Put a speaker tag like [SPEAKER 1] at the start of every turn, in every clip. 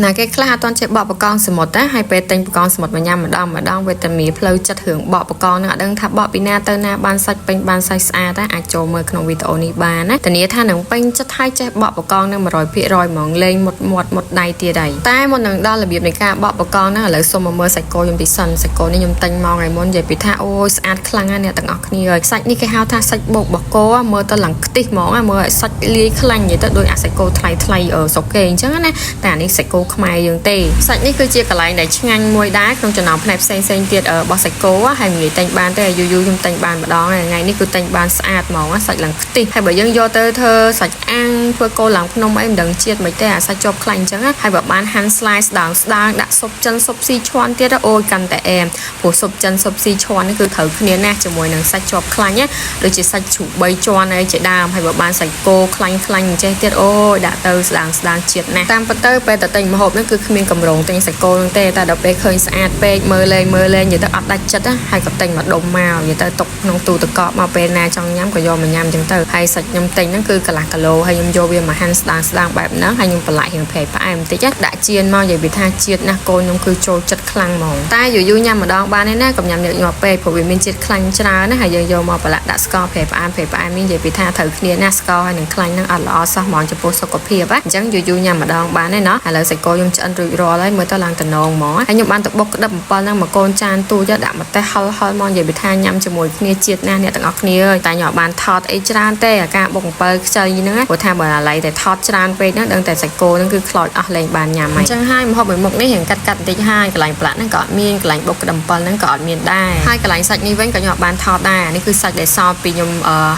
[SPEAKER 1] ណាគេខ្លះអត់ទាន់ចេះបកបកងសមុទ្រណាហើយពេលទិញបកងសមុទ្រមកញ៉ាំម្ដងម្ដងវេទនាផ្លូវចិត្តរឿងបកបកងហ្នឹងអត់ដឹងថាបកពីណាទៅណាបានសាច់ពេញបានសាច់ស្អាតណាអាចចូលមើលក្នុងវីដេអូនេះបានណាធានាថានឹងពេញចិត្តហើយចេះបកបកងហ្នឹង100%ហ្មងលេងមុតមាត់មុតដៃទៀតហើយតែមុននឹងដល់របៀបនៃការបកបកងហ្នឹងឥឡូវសូមមកមើលសាច់គោខ្ញុំទីសិនសាច់គោនេះខ្ញុំទិញមកថ្ងៃមុននិយាយពីថាអូយស្អាតខ្លាំងណាស់អ្នកទាំងអស់គ្នាហើយសាច់នេះគេហៅថាសាច់បោកបកគោមើលទៅឡើងខ្ទិះហ្មងមើលឲ្យសាច់លាយខ្លាញ់និយាយទៅដូចអាសាច់គោថ្លៃថ្លៃស្រុកគេអញ្ចឹងណាតែអានេះសាច់គោខ្មែរយើងទេសាច់នេះគឺជាកន្លែងដែលឆ្ងាញ់មួយដែរក្នុងចំណោមផ្នែកផ្សេងផ្សេងទៀតរបស់សាច់គោហើយមិនងាយទិញបានទេយូរយូរខ្ញុំទិញបានម្ដងហើយថ្ងៃនេះគឺទិញបានស្អាតហ្មងសាច់ឡើងខ្ទិះហើយបើយើងយកទៅធ្វើសាច់អាំងធ្វើគោឡើងភ្នំអីមិនដឹងជាតិមិនទេអាសាច់ជាប់ខ្លាញ់អញ្ចឹងហើយបើបានហាន់ slice ស្ដើងស្ដើងដាក់ស៊ុបចិនស៊ុបស៊ីឈួនទៀតអូយកាន់តែអែមព្រោះស៊ុបចិនស៊ុបស៊ីឈួននេះគឺត្រូវគ្នាណាស់ជាមួយនឹងសាច់ជាប់ខ្លាញ់ណាដូចជាសាច់ជ្រូក3ជាន់អីជាដើមហើយបើបានសាច់គោខ្លាញ់ខ្លាញ់អញ្ចេះទៀតអូយដាក់ទៅស្ដើងស្ដើងជាតិណាស់តាមពិតទៅពេលទៅទិញម្ហូបហ្នឹងគឺគ្មានកម្រងទិញសាច់គោហ្នឹងទេតែដល់ពេលឃើញស្អាតពេកមើលលេងមើលលេងនិយាយទៅអត់ដាច់ចិត្តណាហើយក៏ទិញមកដុំមកនិយាយទៅទុកក្នុងទូទឹកកកមកពេលណាចង់ញ៉ាំក៏យកមកញ៉ាំអញ្ចឹងទៅហើយសាច់ខ្ញុំទិញហ្នឹងគឺកន្លះគីឡូហើយខ្ញុំយកវាមកហាន់ស្ដើងស្ដើងបែបហ្នឹងហើយខ្ញុំប្រឡាក់រៀងប្រេផ្អែមបន្តិចដាក់ចៀនមកនិយាយពីថាជាតិណាស់កូនខ្ញុំគឺចូលចិត្តខ្លាំងហ្មងតែយូរយូរញ៉ាំម្ដងបានទេណាកុំញ៉ាំញឹកញាប់ពេកព្រោះវាមានជាតិខ្លាញ់ច្រើនណាហើយយើងយកមកប្រឡាក់ដាក់ស្ករប្រេផ្អែមប្រេផ្អែមនេះនិយាយពីថាត្រូវគ្នាណាស្ករហើយនឹងខ្លាញ់ហ្នឹងអត់ល្អសោះហ្មងចំពោះសុខភាពណាអញ្ចឹងយូរយូរញ៉ាំម្ដងបានទេណោះឥឡូវសាច់គោខ្ញុំឆ្អិនរួចរាល់ហើយមើលទៅឡើងតំណងហ្មងហើយខ្ញុំបានទៅបុកក្តឹបអំពិលហ្នឹងមកកូនចានទូចដាក់ម្ទេសហឹលហឹលមកនិយាយពីថាញ៉ាំជាមួយគ្នាជាតិណាស់អ្នកទាំងអស់គ្នាអើយតែខ្ញុំអត់បានថតអីច្រើនទេអាការបុកអំពិលខ្ចីហ្នឹងព្រោះថាបើអាឡ័យតែថតច្រើនពេកហ្នឹងដឹងតែសាច់គោហ្នឹងគឺខ្លោចអស់លែងបានញ៉ាំហើយអញ្ចឹងហើយម្ហូបមួយមុខនេះរៀងកាត់កាត់បន្តិចហើយកន្លែងប្រឡាក់ហ្នឹងក៏អត់មានកន្លែងបុកក្តឹបអំពិលហ្នឹងក៏អត់មានដែរហើយកន្លែងសាច់នេះវិញក៏ខ្ញុំអត់បានថតដែរនេះគឺសាច់ដែលសល់ពីខ្ញុំ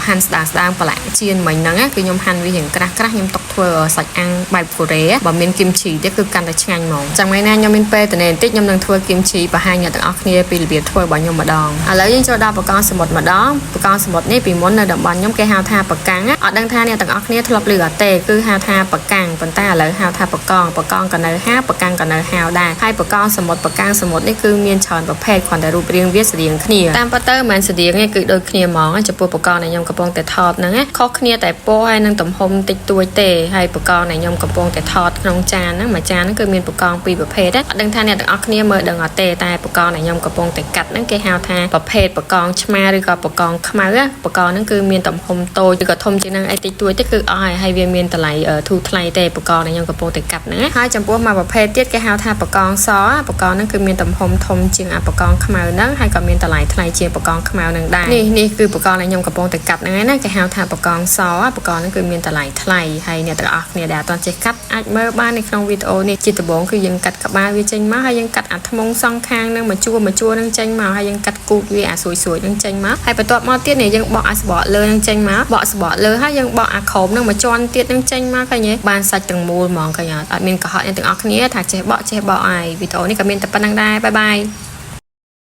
[SPEAKER 1] ហាន់ស្ដើងស្ដើងប្រឡាក់ចៀនមិញហ្នឹងគឺខ្ញុំហាន់វារៀងក្រាស់ក្រាស់ខ្ញុំទុកធ្វើសាច់អាំងបែបកូរ៉េបើមានគីមឈីទៀតគឺកាន់តែឆ្ងាញ់ហ្មងចាំថ្ងៃណាខ្ញុំមានពេលតនេបន្តិចខ្ញុំនឹងធ្វើគីមឈីបង្ហាញអ្នកទាំងអស់គ្នាពីរបៀបធ្វើរបស់ខ្ញុំម្ដងឥឡូវយើងចូលដល់បកងសមុទ្រម្ដងបកងសមុទ្រនេះពីមុននៅតំបន់ខ្ញុំគេហៅថាបកាំងអត់ដឹងថាអ្នកទាំងអស់គ្នាធ្លាប់ឮអត់ទេគឺហៅថាបកាំងប៉ុន្តែឥឡូវហៅថាបកងបកងក៏នៅហៅបកាំងក៏នៅហៅដែរហើយបកងសមុទ្របកាំងសមុទ្រនេះគឺមានច្រើនប្រភេទគ្រាន់តែរូបរាងវាស្តៀងគ្នាតាមពិតទៅមិនមែនស្តៀងទេគឺដូចគ្នាហ្មងចំពោះបកងដែលខ្ញុំកំពុងតែថតហ្នឹងខុសគ្នាតែពណ៌ហើយនឹងទំហំតិចតួចទេហើយបកងដែលខ្ញុំកំពុងតែថតក្នុងចានហ្នឹងមួយចានហ្នឹងគឺមានបកងពីរប្រភេទអត់ដឹងថាអ្នកទាំងអស់គ្នាមើលដឹងអត់ទេតែបកងដែលខ្ញុំកំពុងតែកាត់ហ្នឹងគេហៅថាប្រភេទបកងឆ្មាឬក៏បកងខ្មៅបកងហ្នឹងគឺមានទំហំតូចឬក៏ធំជាងហ្នឹងអីតិចតួចទេគឺអស់ហើយហើយវាមានតម្លៃធូរថ្លៃទេបកងដែលខ្ញុំកំពុងតែកាត់ហ្នឹងហើយចំពោះមួយប្រភេទទៀតគេហៅថាបកងសបកងហ្នឹងគឺមានទំហំធំជាងអាបកងខ្មៅហ្នឹងហើយក៏មានតម្លៃថ្លៃជាងបកងខ្មៅហ្នឹងដែរនេះនេះគឺបកងដែលខ្ញុំកំពុងតែកាត់ហ្នឹងឯណាគេហៅថាបកងសបកងហ្នឹងគឺមានតម្លៃថ្លៃហើយអ្នកទាំងអស់គ្នាដែលអត់ទាន់ចេះកាត់អាចមើលបាននៅក្នុងវីដេអូនេះជាដំបូងគឺយើងកាត់ក្បាលវាចេញមកហើយយើងកាត់អាថ្មងសងខាងហ្នឹងមកជួរមកជួរហ្នឹងចេញមកហើយយើងកាត់គូតវាអាស្រួយស្រួយហ្នឹងចេញមកហើយបន្ទាប់មកទៀតនេះយើងបកអាសបកលើហ្នឹងចេញមកបកសបកលើហើយយើងបកអាក្រោមហ្នឹងមកជាន់ទៀតហ្នឹងចេញមកឃើញទេបានសាច់ទាំងមូលហ្មងឃើញអត់អត់មានកុហកអ្នកទាំងអស់គ្នាថាចេះបកចេះបកហើយវីដេអូនេះក៏មានតែប៉ុណ្្នឹងដែរបាយបាយ។